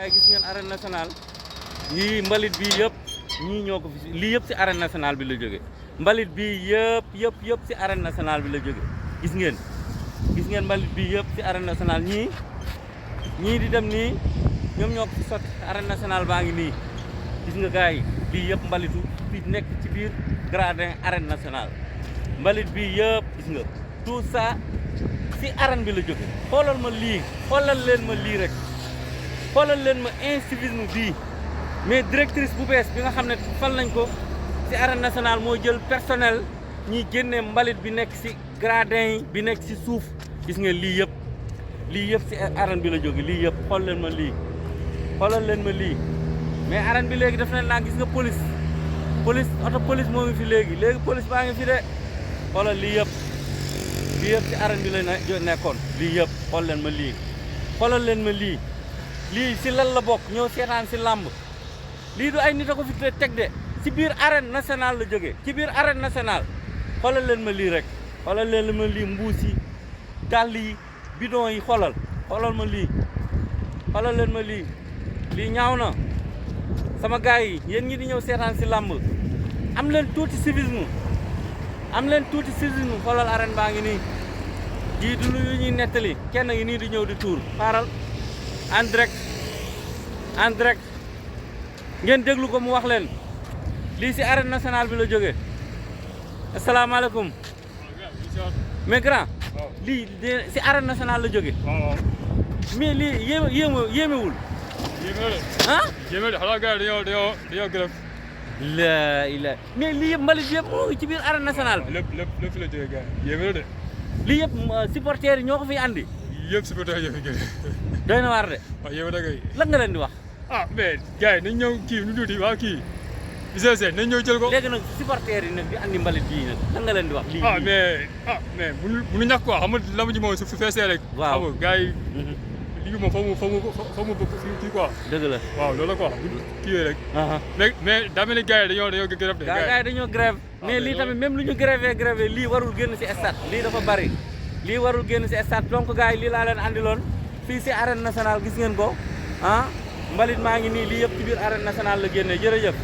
ay gis ngeen arène nationale yii mbalit bi yëpp ñii ñoo ko fi lii yëpp si arène nationale bi la jóge mbalit bi yëpp si arène nationale bi la jóge gis ngeen mbalit bi yëpp si arène nationale ñii di dem nii ñoom ñoo ko fi sotti arène nationale baa ngi nii gis nga gars yi lii yëpp mbalitu fi nekk ci biir gradin arène nationale mbalit bi yëpp gis nga tout ça si arène bi la jóge xoolal ma lii xoolal leen ma lii rek xoolal leen ma incivisme bii mais directrice bu bees bi nga xam ne fal nañ ko si arène nationale moo jël personnel ñi génne mbalit bi nekk si gradin yi bi nekk si suuf gis ngeen lii yëpp si arène bi la jóge lii yëpp xool leen ma lii xoolal leen ma lii mais arène bi léegi daf leen naa gis nga police oto police moo ngi fi léegi police baa ngi fi de xoolal lii yëpp si arène bi la nekkoon lii yëpp xool leen ma lii xoolal leen ma lii si lan la bokk ñëw seetaan si làmb lii du ay nit a ko fi teg de si biir arène nationale la jógee ci biir arène nationale xoolal leen ma lii rek xoolal leen ma lii mbuus yi dàll yi bidon yi xoolal ma lii xoolal leen ma lii ñaaw na sama gars yi yéen ñi di ñëw seetaan si làmb am leen tuuti civisme xoolal arène baa ngi nii jii du lu ñuy nettali kenn ngi nii di ñëw di tuur xaaral en direct ngeen déglu ko mu wax leen lii si arène nationale bi la jógee asalaamaaleykum mais grand lii si arène nationale la jóge mais lii yéemewul ah yéeme de xanaa gars yi dañoo grève la mais lii yëpp mbalit yëpp moo ngi ci biir arène nationale bi lépp fi la jógee gars yi yéeme de lii yëpp supporters yi ñoo ko fiy andi yëpp supporter yi fi génne doy na waar de waaw yéeme da kay lan nga leen di wax ah mais gars yi nañ ñëw kii nu tuuti waa kii UCC nañ ñëw jël ko léegi nag supporters yi nag di andi mbalit bii nag lan nga leen di wax lii mais munu ñàkk quoi xam nga lamb ji moom su feesee rek waaw xam nga gars yi lii moom fa mu kii quoi dëgg la waaw loolu la quoi kii rek mais daa mel ni gars yi dañoo grève de gars yi dañoo grève mais lii tamit même lu ñu grévé lii warul génn si stade lii dafa bari lii warul génn si stade donc gars yi lii laa leen andiloon fii si arène nationale gis ngeen ko mbalit maa ngi nii lii yëpp ci biir arène nationale la génnee jërëjëf